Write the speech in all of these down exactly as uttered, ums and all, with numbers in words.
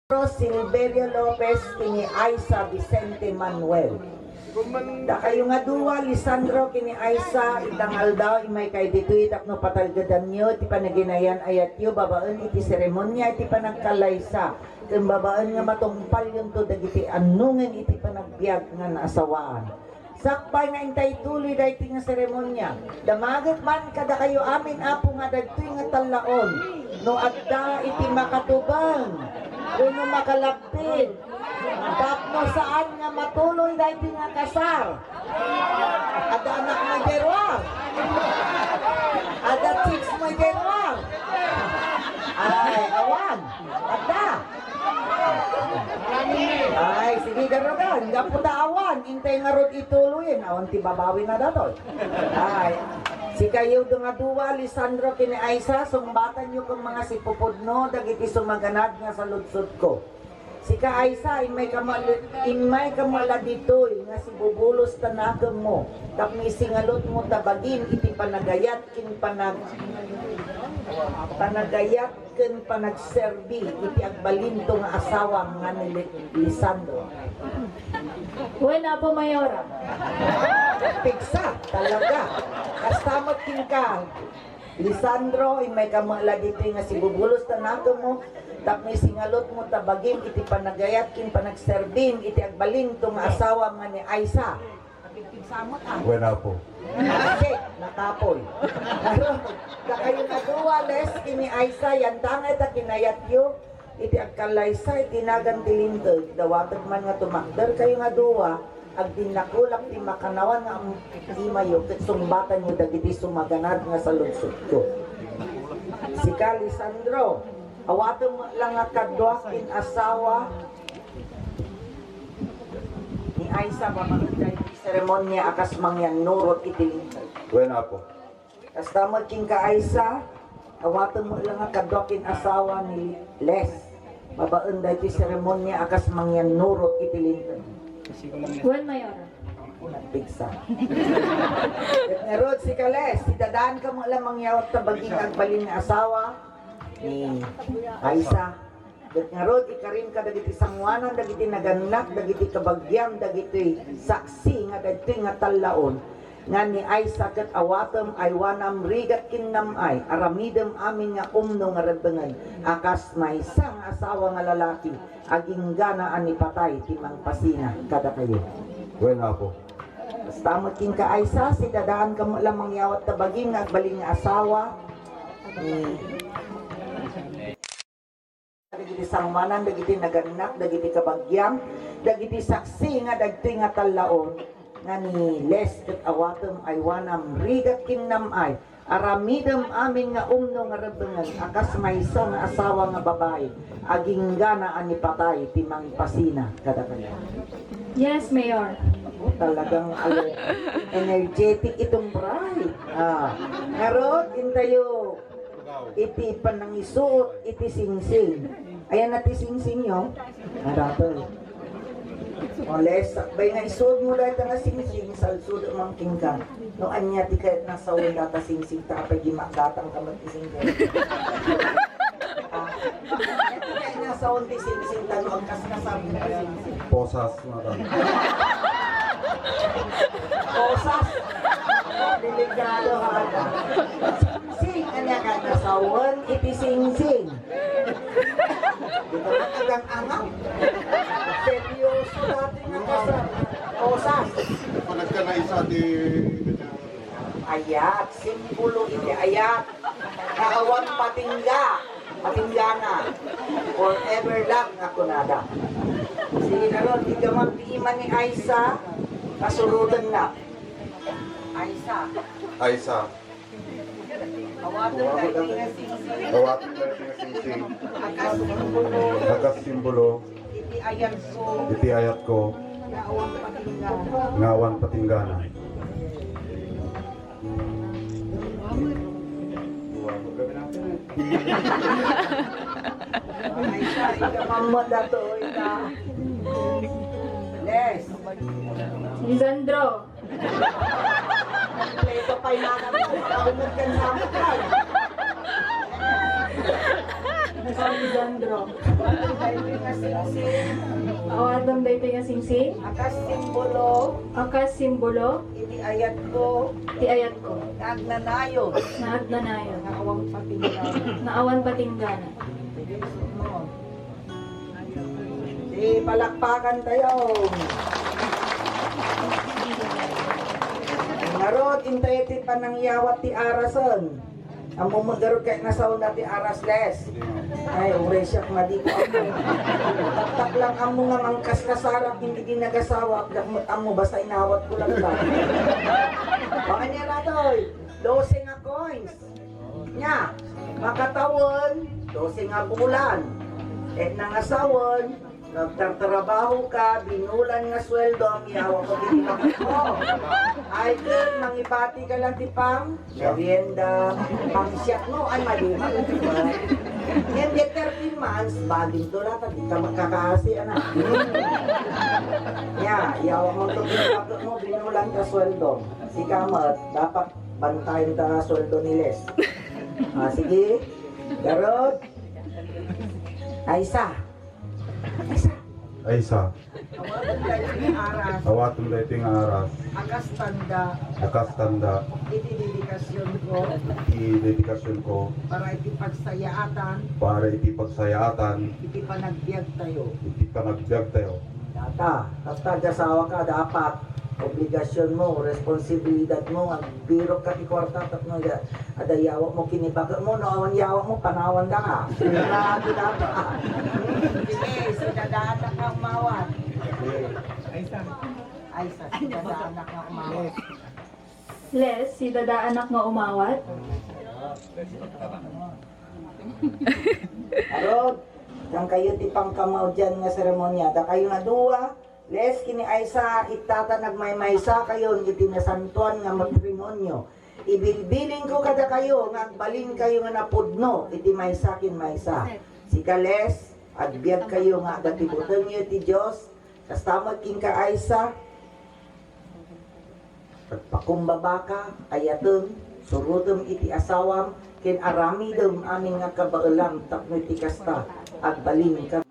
Silverio Lopez ken ni Aiza Vicente Manuel. Dakayo nga dua, Lisandro ken ni Aiza, ita nga aldaw, immaykayo ditoy tapno patalgedanyo iti panaginayan-ayatyo babaen iti seremonia iti panagkallaysa, ken babaen nga matungpalyonto dagiti annongen iti panagbiag nga naasawaan. Sakbay nga intay ituloy daytoy nga seremonia, damaget man kadakayo amin, Apo, nga daytoy nga tallaon, no adda iti makatubeng wenno makalappit tapno saan nga matuloy daytoy nga kasar. Adda anakmo idiay ruar? Adda chicksmo idiay ruar? Ay, awan. Adda. Ay, sige, garuden. Gapu ta awan, intay ngarud ituloyen. Awan ti babawina datoy. Ay, sikayo nga dua, Lisandro ken ni Aiza, sungbatanyo ken mga sipupudno dagiti sumaganad nga saludsodko. Sika, Aiza, immayka met, immayka met la ditoy nga sibubulos ta nakemmo, tapno isingalutmo ta bagim iti panagayat ken panag-, panagayat ken panagserbi iti agbalinto nga asawa nga ni Li-, Lisandro. Wen, Apo Mayora. Pigsa, talaga. Kasta met kenka, Lisandro, immayka met la ditoy nga sibubulos ta nakemmo, tapno isingalutmo ta bagim iti panagayat ken panagserbim iti agbalinto nga asawa nga ni Aiza. Wen, Apo. Asik, nakapoy. Ngarud, dakayo nga dua, Les ken ni Aiza, yantangay ta kinayatyo iti agkallaysa iti nagan ti Linteg, dawatek man nga tumakderkayo nga dua, agdinnakulak ti makannawan nga am-, imayo ket sungbatanyo dagiti sumaganad nga saludsodko. Sika, Lisandro, awatem met la nga kaduak ken asawa ni Aiza babaen daytoy seremonia a kas mangyannurot iti Linteg. Wen, Apo. Kasta met kenka, Aiza, awatem met la nga kaduak ken asawa ni Les babaen daytoy seremonia a kas mangyannurot iti Linteg. Wen, Mayor. Pigsa. Ket ngarud, sika, Les, sidadaanka met la mangyawat ta bagim nga agbalin nga asawa ni Aiza. Ket ngarud, ikarim kadagiti sangoanan dagiti nagannak dagiti kabagiam dagitoy saksi nga daytoy nga tallaon nga ni Aiza ket awatem, aywanam, rigat ken nam-ay, aramidem amin nga umno nga rebbengen a kas maysa nga asawa nga lalaki, aginggana a ni patay ti mangpasina kadakayo. Wen, Apo. Kasta met kenka, Aiza, sidadaanka met la mangyawat ta bagim nga agbalin nga asawa ni dagiti sangoanan dagiti nagannak dagiti kabagiam, dagiti saksi nga dagitoy nga tallaon nga ni Les ket awatem, aywanam, rigat ken nam-ay, aramidem amin nga umno nga rebbengen a kas maysa nga asawa nga babai, aginggana a ni patay ti mangpasina kadakayo. Yes, Mayor. Oh, talagang, ano, energetic itong bride. Ah, ngarud, intayo iti panangisuot iti singsing. Ayan na ti singsing yo. Adatoy. O, Les, sakbay nga isuot mo dayta nga singsing, salsud man kenka. No ania ti kayat nga sawen data singsing, ta apay di makdatang ka met ti singsing. Ah, ania ti kayat nga sawen ti singsing, ta no agkaskasam ti singsing. Posas, madam. Posas. Delikado, ha, ada. Singsing, ania kayat nga sawen iti singsing. Di ka makagang-angak. Seryoso dati nga kasal. Osas. Panagkanaisa ti ayat, simbolo iti ayat. Nga awan patingga. Patinggana. Forever love nga kunada. Sige, ngarud, ikaw man ti ima ni Aiza, pasurotenna. Aiza. Aiza. Awaten daytoy nga singsing. Awaten daytoy nga singsing. A kas simbolo. A kas simbolo. Iti ayatko. Iti ayatko. Nga awan patinggana. Nga awan patinggana. Aiza, ikaw man daytoy, ita. Les. Lisandro. Kompleto pay nga anak mo. Makaunod kan sa anak mo. Lisandro. Awatem daytoy nga singsing. A kas simbolo. A kas simbolo. Iti ayatko. Iti ayatko. Nga agnanayon. Nga agnanayon. Nga awan patinggana. Nga awan patinggana. Di palakpakan tayo. Ngarud, intay ti panangyawat ti arasen. Ammo met garud ket nasaona ti aras, Les. Ay, uray siak nga di ko ammo. Taktak lang ammo nga mangkaskasarak, hindi di nagasawa, agdak met ammo, basta inawat ko lang ba. Baka niya natoy, dose nga coins. Nya, makatawen, dose nga bulan. Ket nangasawen, nagtartrabaho ka, binulan nga sweldo, ang yawa ko, di ba? Oh. Ay, ket, mangibati ka lang ti pang, merienda, pang siak, no? Ay, mali, mali, di ba? Ngem, di thirteen months, bagim to lang, di ka magkakaasi, anak. Ya, yawa mo to, di ba? Mo, binulan ka sweldo. Sika met, dapat bantayan ta sweldo ni Les. Ah, sige. Garod. Aysa. Aysa. Aysa. Awaten daytoy nga aras. Awaten daytoy nga aras. A kas tanda. A kas tanda. Iti dedikasionko. Iti dedikasionko. Para iti pagsayaatan. Para iti pagsayaatan. Iti panagbiagtayo. Iti panagbiagtayo. Data, basta agasawaka, dapat obligasionmo, responsibilidadmo, agbirokka ti kuarta, tapno ya, adda yawatmo kinibagmo, no awan yawatmo, panawandaka. Sigurado data. Sige, sidadaanak nga umawat. Ay, sa, sidadaanak nga umawat. Les, sidadaanak nga umawat. Garod, diyan kayo ti pangkamawdian nga seremonia. Dakayo nga dua, Les ken ni Aysa, ittata nagmaymaysa kayon iti nasantoan nga matrimonio. Ibilbilinko kadakayo nga agbalinkayo nga napudno iti maysa ken maysa. Sika Les, agbiagkayo nga adda ti butengyo iti Dios, kasta met kenka Aysa, agpakumbabaka, ayatem, surotem iti asawam, ken aramidem amin nga kabaelam tapno iti kasta, agbalinka.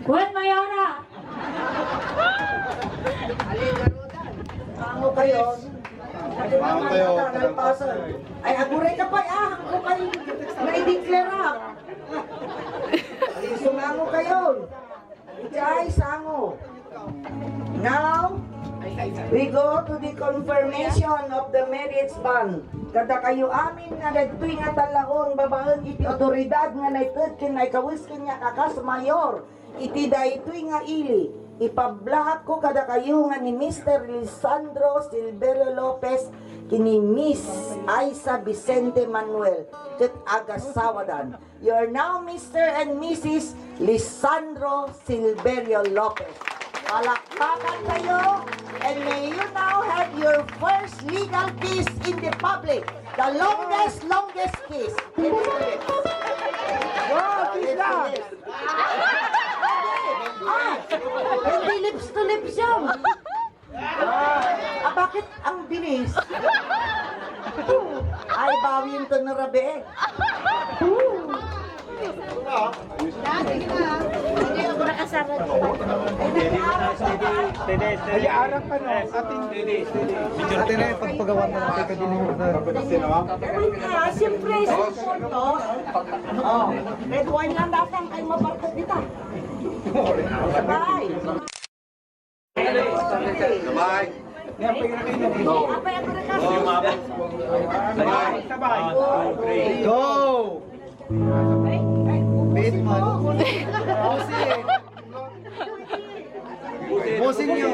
Wen, Mayora! Ano kayo? Ano kayo? Ay, aguray ka pa, ah! Ako pa yung naideklara. Ay, sumango kayo. Ijay sango. Now, we go to the confirmation of the marriage bond. Kadakayo amin nga dagitoy nga talaon babaen iti otoridad nga naited ken naikawes kaniak a kas mayor iti daytoy nga ili, ipablahakko kadakayo nga ni Mister Lisandro Silverio Lopez ken ni Miss Aiza Vicente Manuel ket agasawadan. You're now Mister and Missus Lisandro Silverio Lopez. Palakpakan kayo, and may you now have your first legal kiss in the public. The longest, longest kiss. Wow, kiss na! Ah, hindi lips to lips yun. Ah, bakit ang bilis? Ay, bawi yung tunurabe. Nakasara din. Ay, arap ka, no? Ating Ate na yung pagpagawa na natin, kadiling mo na. Ah, siyempre, sa punto. Oh, red wine lang datang kay mabarkot dita. Bye. Sabay. Go! Beat mo. Bossing. Bossing nyo.